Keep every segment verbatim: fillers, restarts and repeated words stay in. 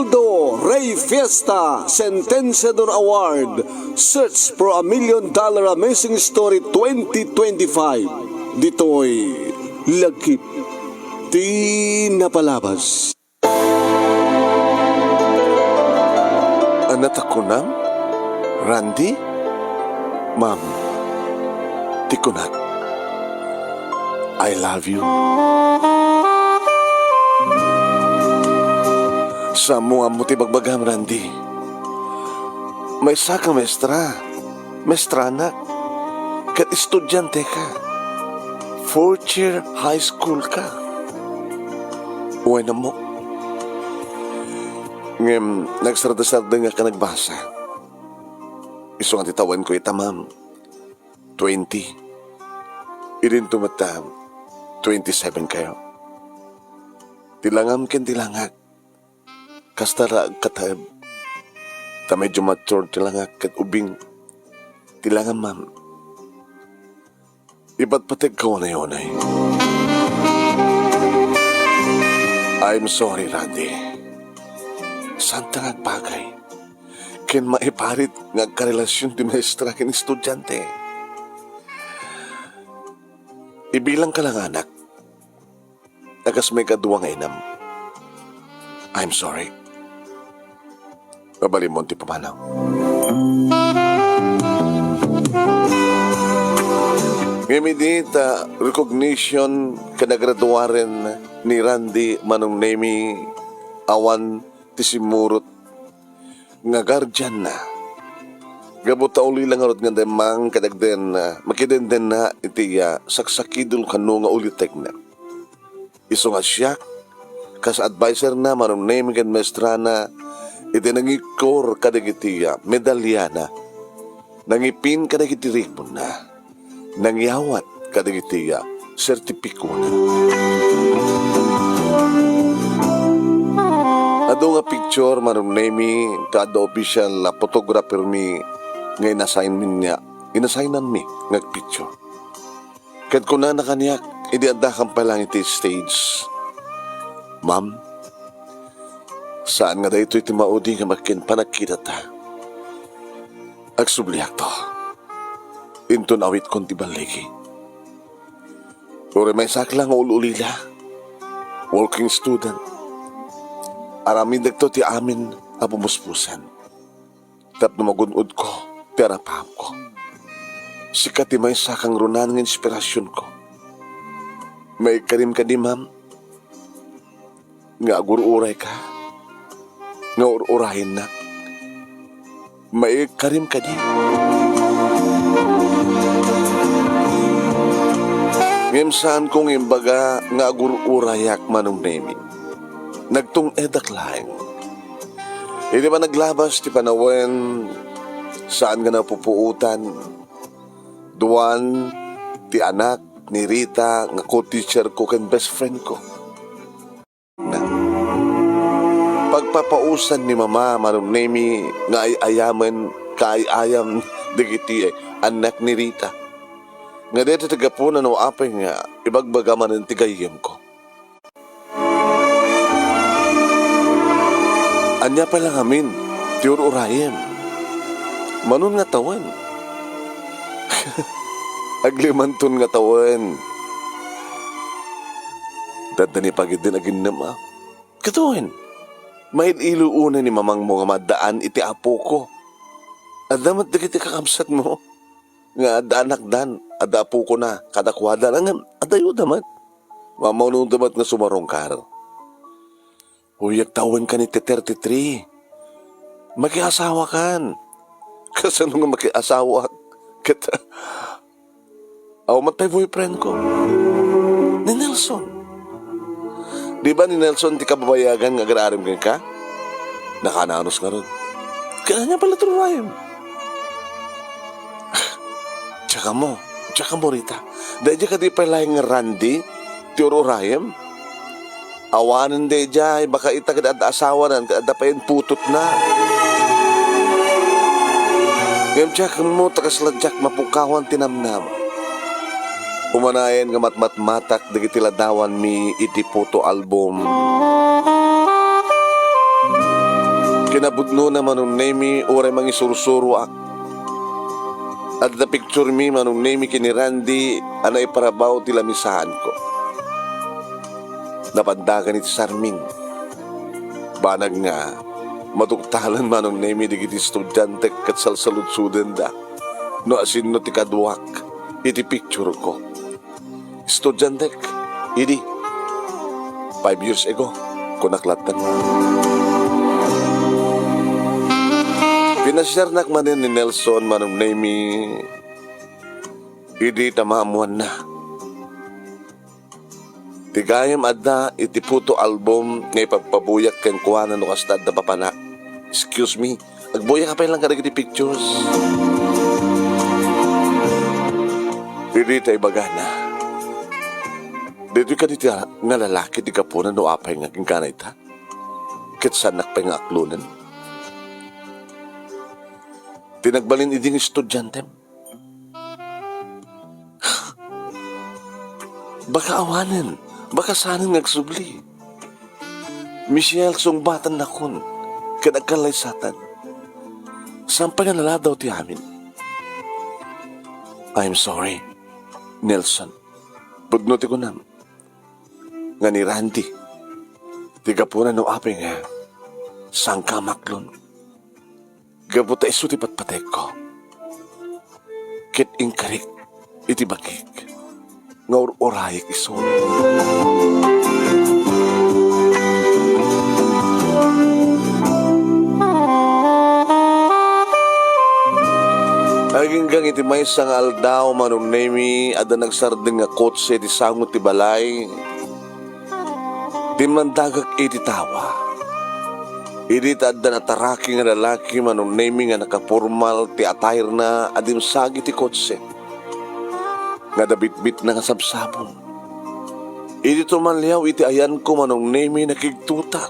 Do Rey Fiesta Sentenciador Award, Search for a Million Dollar Amazing Story twenty twenty-five. Ditoy lagip ti napalabas. Ania ti kunam, Randy? Ma'am, ti kunak, "I love you." Saan mo nga ammo ti bagbagam, Randy? Maysa ka maestra, maestranak, ket estudiante ka. Fourth year high school ka. Wen, ammok. Ngem nagsardasardengak a nagbasa. Isu nga ti tawenko ita, ma'am, twenty. Idinto met ta, twenty-seven kayo. Ti langam ken ti langak, kasta la agkataeb. Ta medyo mature ti langak ket ubing. Ti langam, ma'am, ipatpategko unay-unay. I'm sorry, Randy. Saanta nga agbagay ken maiparit nga agkarelasion ti maestra ken estudiante. Ibilangka la nga anak. A kas maikadua nga inam. I'm sorry. Mabalinmon ti pamanaw. Ngem idi ta recognition ken graduaren ni Randy Manong Nemy, awan ti simmurot nga guardianna. Gapu ta ulila ngarud nga daymmang kadagden, ah, makidendenna iti, ah, saksakidul kano nga ulitekna. Isu nga siak, kas adviserna, Manong Nemy ken maestrana, iti nangikkor kadagiti, ah, medalyana, nangipin kadagiti ribbonna, nangyawat kadagiti, ah, sertipikona. Adu nga picture, Manong Nemy, ta adda official a photographer mi nga inassignment niya, inassignan mi nga agpicture. Ket kunana kaniak idi addakan pay laeng iti stage, "Ma'am, saan nga daytoy ti maudi nga makin panagkitata. Agsubliakto. Inton awitkon ti balligi. Uray maysak la nga ul-ulila, working student. Aramidekto ti amin a pumuspusan tapno magun-odko ti arapaapko. Sika ti maysa a kangrunan nga inspirasionko. Maikkadim kadi, ma'am, nga agur-urayka, nga ur-urayennak? Maikkadim kadi?" Ngem saanko nga imbaga nga agur-urayak, Manong Nemy. Nagtung-edak laeng. Idi panaglabas ti panawen, saan nga napupuotan. Duan ti anak ni Rita nga co-teacher ko ken best friend ko. Pagpapausan ni Mama, Manong Nemy, nga ay-ayamen kaay-ayam dagiti annak ni Rita. Nga dayta ti gapuna no apay nga ibagbaga manen ti gayyemko. Ania pay la ngamin ti ur-urayem? Manon nga tawen. Aglimanton nga tawen. Dadda ni pagidin aginnem a. Katawen, mail-ilo unay ni mamangmo nga maddaan iti apoko. Adda met dagiti kakabsatmo nga adda anakdan, adda apokona kadakuada, ngem adayoda met. Mamanoda met nga sumarungkar. Uy, agtawenkan iti thirty-three. Makiasawakan. Kasano nga makiasawak? Ket, aw, met pay boyfriend ko. Ni Nelson. Di ba ni Nelson ti kababayagan nga agrarim kenka? Nakananos ngarud. Kaya niya pala tururayem. Tsaka mo, tsaka mo, Rita. Daydiay kadi pay laeng nga Randy ti ur-urayem? Awanen daydiay, baka ita ket adda asawanan, ket adda pay imputotna. Ngem diak ammo ta kasla diak mapukawan ti namnama. Umanayen nga matmatmatak dagiti ladawanmi iti photo album. Kinapudnona, Manong Nemy, uray mangisursuroak. Adda picture mi, Manong Nemy, ken ni Randy a naiparabaw ti lamisaanko. Napandagan iti sarmin. Banag nga, matuktalan, Manong Nemy, dagiti estudiantek ket salsaludsodenda no asinno ti kaduak iti picture ko. Estudiantek, idi, five years ago, kunak latta. Pinasiarnak manen ni Nelson, Manong Nemy, idi ta maammoanna. Ti gayam adda iti photo album nga ipagpabuyak kenkuana no kasta adda papanak. Excuse me, agbuyak pay lang kadagiti pictures. Idi ta ibagana, daytoy kadi ti nga lalaki ti gapuna no apay nga agingga ita? Ket saannak pay nga aklonen. Ti nagbalin idi nga estudiantem. Baka awanen, baka saanen nga agsubli. Michelle, sungbatannakon, ket agkallaysatan. Saan pay nga naladaw ti amin. I'm sorry, Nelson. Pudno ti kunam nga ni Randy ti gapuna no apay nga saanka a maklon. Gapu ta isu ti patpatekko, ket inkarik iti bakik nga ur-urayek isu. Aginggang iti maysa nga aldaw, Manong Nemy, adda nagsardeng nga kotse iti sango ti balay. Timmandagak iti tawa. Idi ta adda nataraki nga lalaki, Manong Nemy, nga nakapormal ti attire-na a dimsag iti kotse nga adda bitbitna nga sabsabong. Idi tumaliaw iti ayanko, Manong Nemy, nakigtutak.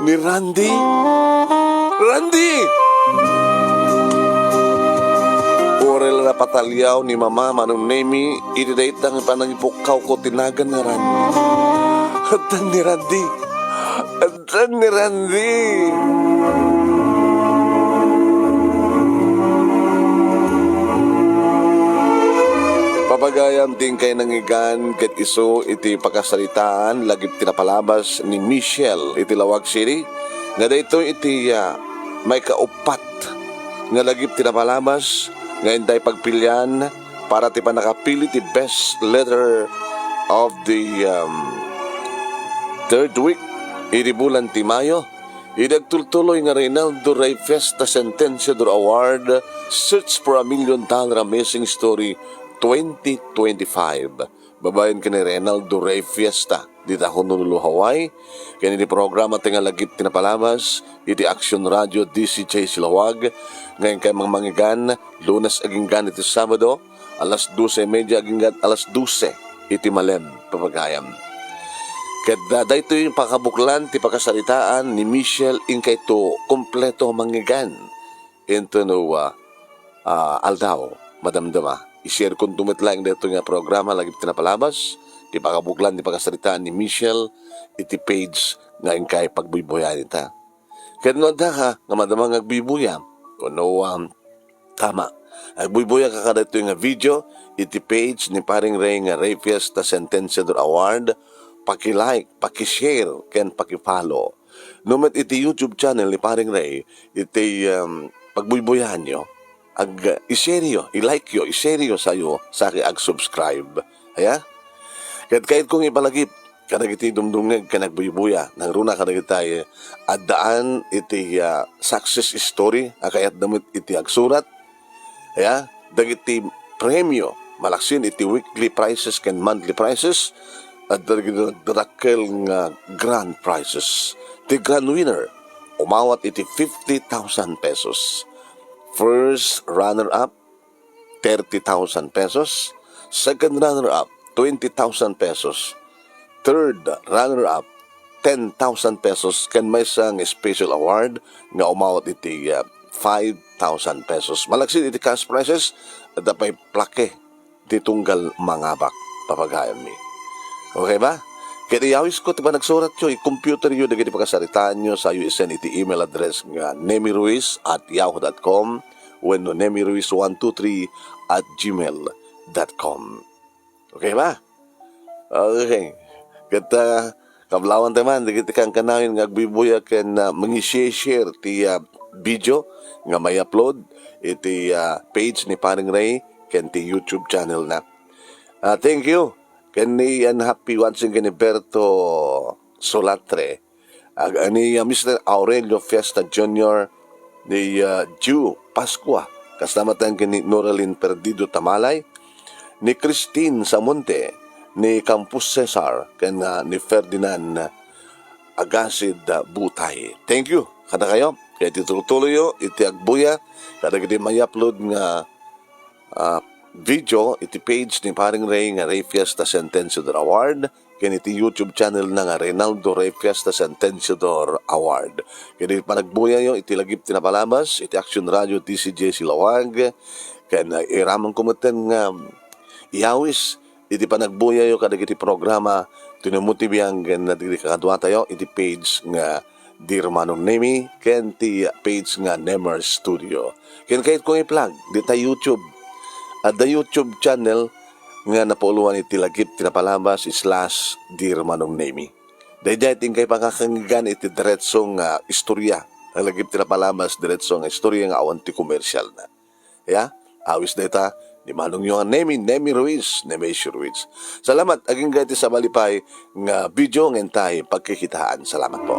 Ni Randy? Randy! Uray la napataliaw ni Mama, Manong Nemy, iti dayta nga panangipukkawko ti nagan nga Randy. Addan ni Randy! Addan ni Randy! Papagayam, ti inkay nangngegan ket isu iti pakasaritaan lagip ti napalabas ni Michelle iti Laoag City, nga daytoy iti, ah, maikauppat nga lagip ti napalabas nga intay pagpilian para ti pannakapili ti best letter of the, um, third week iti bulan ti Mayo. Idi agtultuloy nga Reynaldo Rey Fiesta Sentenciador Award, Search for a Million Dollar Amazing Story twenty twenty-five. Babaen ken ni Reynaldo Rey Fiesta, dita Honolulu, Hawaii, ken iti programa ti nga lagip ti napalabas iti Action Radio D C J Silaoag, nga inkay mangmangigan, Lunes aginggan iti Sabado, alas doce y media aginggan alas doce iti malem, papagayam. Ket da-, daytoy pakabuklan ti pakasaritaan ni Michelle, inkayto kompleto mangigan. Inton, ah, ah, aldaw, madamdama. I-share-konto met laeng daytoy nga programa lagip ti napalabas, ti pakabuklan ti pakasaritaan ni Michelle iti page nga inkay pagbuybuyaen ita. Ket no adda ka nga madama nga agbuybuya, wenno, um, tama, agbuybuya ka kadaytoy nga video iti page ni Paring Rey nga Rey Fiesta Sentenciador Award, paki-like, paki-share, ken paki-follow. No met iti YouTube channel ni Paring Rey, iti, um, pagbuybuyaanyo, ag-, i-share-yo, i-like-yo, i-share-yo sayo, saki ag-subscribe. Aya? Ket kayatko nga ipalagip kadagiti dumdumngeg ken agbuybuya, nangruna kadagiti addaan iti, ah, success story a kayatda met iti agsurat. Aya? Dagiti premio, malaksid iti weekly prizes ken monthly prizes, adda dagiti nagdadakkel nga grand prizes. Ti grand winner, umawat iti fifty thousand pesos. First runner-up, thirty thousand pesos. Second runner-up, twenty thousand pesos. Third runner-up, ten thousand pesos. Ken maysa nga special award nga umawat iti, ah, five thousand pesos. Malaksid iti cash prizes, adda pay plaque ti tunggal mangabak, papagayammi. Okay ba? Ket iyawisko ti panagsuratyo, i-computeryo dagiti pakasaritaanyo, sayo i-send iti email address nga nemiruiz at yahoo dot com wenno nemiruiz one two three at gmail dot com. Okay ba? Okay. Ket, ah, kablawanta man dagiti kankanayon nga agbuybuya ken, ah, mangishare-share ti, ah, video nga mai-upload iti, ah, page ni Paring Ray ken ti YouTube channel na. Ah, thank you. Ken ni, and happy watching ken ni Berto Solatre. Ag-, ni, ah, Mister Aurelio Fiesta Junior, ni, ah, Ju Pascua, kasama tayo ken ni Noralyn Perdido Tamalay, ni Christine Samonte, ni Campus Cesar, ken, ah, ni Ferdinand Agasid, ah, Butay. Thank you. Kada kayo, kay iti tuloy-tuloyo, iti agbuya, kadagiti mai-upload nga, ah, video, iti page ni Paring Ray nga Ray Fiesta Sentenciador Award, ken iti YouTube channel na nga Reynaldo Ray Fiesta Sentenciador Award. Ken iti panagbuyayo, iti lagip ti napalabas, iti Action Radio D C J Silawag, ken, ah, iramanko metten nga iyawis iti panagbuyayo kadagiti programa ti Numuti Biang ken dagiti kakaduatayo iti page nga Dear Manong Nemi ken ti page nga Nemer Studio. Ken kayatko nga i-plug dita YouTube. Adda YouTube channel nga napuloan iti lagip ti napalabas slash Dear Manong Nemi. Daydiay ti inkay pangakanggan iti diretso nga istorya. Lagip ti napalabas diretso nga istorya nga awan ti komersial na. Ya, awis dayta ni Manongyo nga Nemi, Nemi Ruiz, Nemesio Ruiz. Salamat, agingga iti sabali pay nga video nga intay pagkikitaan. Salamat po.